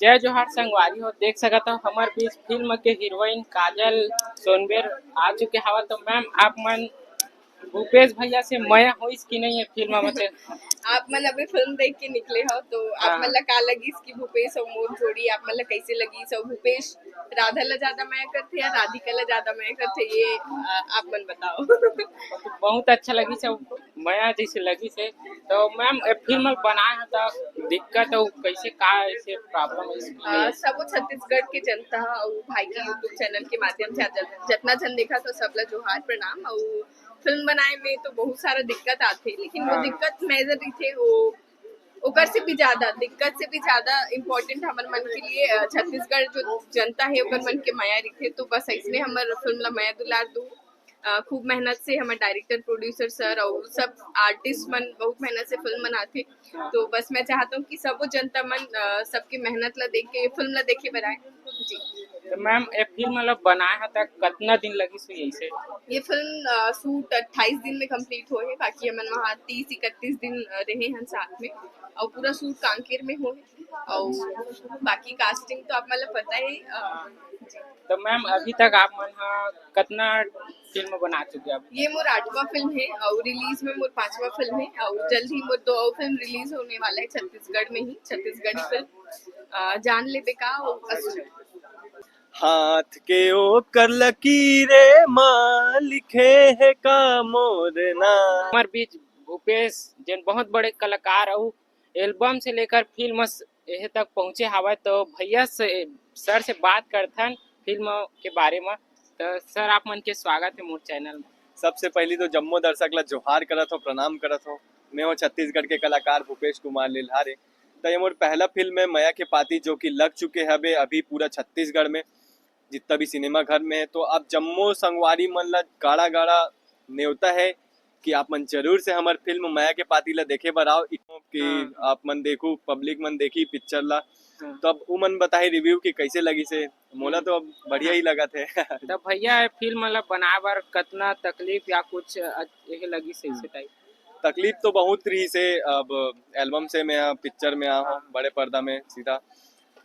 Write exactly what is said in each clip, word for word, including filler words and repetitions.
जय जोहार संगवारी हो, देख सकत हो हमर बीच फिल्म के हीरोइन काजल सोनबेर आ चुके हवा। तो मैम, आप मन भूपेश भैया से मया होइस कि नहीं है फिल्म में से? आप मन अभी फिल्म देख के निकले हो, तो आप हाँ। मन ला का लगिस कि भूपेश और मोर जोड़ी आप मन ला कैसे लगिस? और भूपेश राधा ला ज्यादा मया करथे या राधिका ला ज्यादा मया करथे, ये अ, आप मन बताओ। बहुत अच्छा लगिस, मया जैसे लगिस। तो मैम, ए फिल्म बनाए ह त दिक्कत अउ कैसे, का ऐसे प्रॉब्लम है इसमें? अ, सबो छत्तीसगढ़ के जनता और भाई के YouTube चैनल के माध्यम से आज जतना जन देखा तो सब ला जोहार प्रणाम। और फिल्म बनाए में तो बहुत सारा दिक्कत आथे, लेकिन वो हाँ। दिक्कत मेजर रहिथे, वो ओकर से भी ज्यादा, दिक्कत से भी ज्यादा इम्पोर्टेंट हमर मन के लिए अ, छत्तीसगढ़ जो जनता है ओकर मन के मया रहिथे। तो बस ऐसने हमर फिल्म ला मया दुलार दू। अ, खूब मेहनत से हमर डायरेक्टर, प्रोड्यूसर सर और सब आर्टिस्ट मन बहुत मेहनत से फिल्म बनाथे। तो बस मैं चाहता हूँ कि सबो जनता मन अ, सबके मेहनत ला देख के फिल्म ला देखे बर आए। जी। तो मैम, ए फिल्म मतलब बनाए ह त कितना दिन लगिस हुई ऐसे? ये फिल्म अ, शूट अट्ठाईस दिन में कंप्लीट हो है, बाकी हमन वहाँ तीस इकतीस दिन अ, रहे हैं साथ में, और पूरा शूट कांकेर में हो है, और बाकी कास्टिंग तो आप मतलब पता ही अ, तो मैम, अभी तक आप मन ह कितना फिल्म बना चुके हैं अभी? ये मोर आठवां फिल्म है और रिलीज में मोर पांचवा फिल्म है और जल्द ही मोर दो और फिल्म रिलीज होने वाला है छत्तीसगढ़ में ही, छत्तीसगढ़ी फिल्म अ, जान ले बेका और असुर। हाथ के ओकर लकीरे माँ लिखे है का मोर नाम। हमारे बीच भूपेश, जेन बहुत बड़े कलाकार अउ एल्बम से लेकर फिल्म स-, एहे तक पहुँचे हवय। तो भैया से, सर से बात करथन फिल्म के बारे में। तो सर, आप मन के स्वागत है मोर चैनल में। सबसे पहली तो जम्मो दर्शक ला जोहार करत हो, प्रणाम करत हो। मैं हो छत्तीसगढ़ के कलाकार भूपेश कुमार लिल्हारे। तो ये मोर पहला फिल्म है मया के पाती, जो कि लग चुके हवे अभी पूरा छत्तीसगढ़ में जितना भी सिनेमा घर में है। तो आप जम्मो संगवारी मन ला गाड़ा गाड़ा नेवता है कि आप मन जरूर से हमर फिल्म मया के पाती ला देखे बर आओ, कि हाँ। आप मन देखू, पब्लिक मन देखी पिक्चर ला। हाँ। तो अब उ मन बताही रिव्यू कि कैसे लगी से। मोला तो अब बढ़िया ही लगत है। तो भैया, ये फिल्म मतलब बनाए बर कितना तकलीफ या कुछ अ, यही लगी से इसे टाइप? तकलीफ तो बहुत रही से, अब एल्बम से मैं पिक्चर में आ हूँ, बड़े पर्दा में सीधा,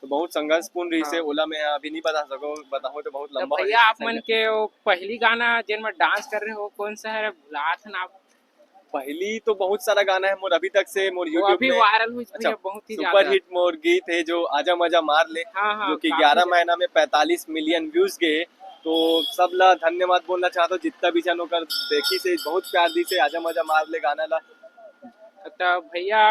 तो बहुत संघर्षपूर्ण रही से। हाँ। ओला मैं अभी नहीं बता सको, बताऊँ तो बहुत तो लंबा हो भैया, जाए। आप मन के वो पहली गाना जेन में डांस कर रहे हो, कौन सा है? भुलात हन आप। पहली तो बहुत सारा गाना है मोर, अभी तक से मोर वो YouTube अभी में वायरल हुई अच्छा, भैया, बहुत ही सुपर ज्यादा। हिट मोर गीत है जो आजा मजा मार ले, हाँ, हाँ, जो कि काफी ग्यारह ज्यादा। महीना में पैंतालीस मिलियन व्यूज गए। तो सब ला धन्यवाद बोलना चाहता हूँ, जितना भी जन ओकर देखी से, बहुत प्यार दी से आजा मजा मार ले गाना ला। तो भैया,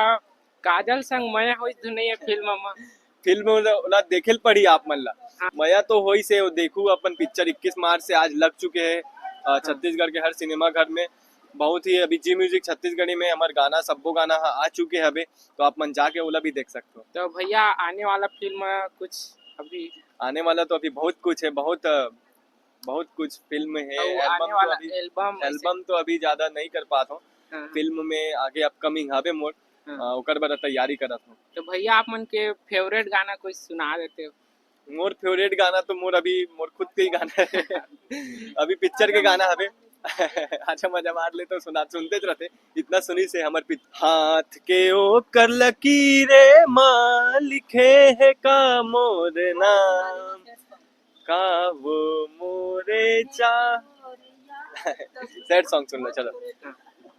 काजल संग मया होइस धुन ये फिल्म में। फिल्म ओला, ओला देखे ल पड़ी आप मन ला। हाँ। मया तो होइस हे, वो देखू अपन पिक्चर इक्कीस मार्च से आज लग चुके हैं अ, छत्तीसगढ़ के हर सिनेमा घर में। बहुत ही अभी जी म्यूजिक छत्तीसगढ़ी में हमार गाना, सब्बो गाना ह-, आ चुके हवे, तो आप मन जाके ओला भी देख सकते हो। तो भैया, आने वाला फिल्म कुछ अभी? आने वाला तो अभी बहुत कुछ है, बहुत अ, बहुत कुछ फिल्म है। तो एल्बम आने तो वाला अभी एल्बम ऐसे- एल्बम तो अभी ज्यादा नहीं कर पात हूँ। हाँ। फिल्म में आगे अपकमिंग हवे मोर, हाँ। अ, ओकर बर तैयारी करत हूँ। तो भैया, आप मन के फेवरेट गाना कुछ सुना देते हो? मोर फेवरेट गाना तो मोर अभी मोर खुद के ही गाना है। अभी पिक्चर के गाना हवे। अच्छा मजा मार ले तो सुना, सुनते रहते, इतना सुनी से हमर पित हाथ के ओकर लकीरे माँ लिखे है का मोर नाम, का वो मोरे चा सैड सॉन्ग सुन लो। चलो,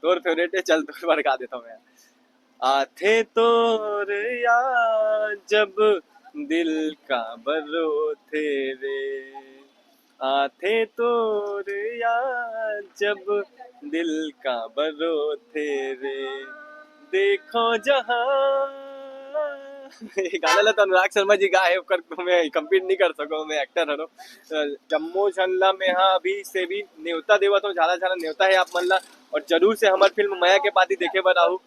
तोर फेवरेट है, चल तोर बार गा देता हूँ मैं। आथे तोर याद जब दिल का बरो थे रे, आथे तोर याद जब दिल का बरो थे रे, देखो जहाँ। ये गाना ला तो अनुराग शर्मा जी गाए, ओकर मैं कम्पीट नहीं कर सको, मैं एक्टर हरो। अ, जम्मो झन ला मैं हाँ अभी से भी नेवता देवत हूँ, झाला झाला नेवता है आप मन ला, और जरूर से हमार फिल्म मया के पाती देखे बर आहू।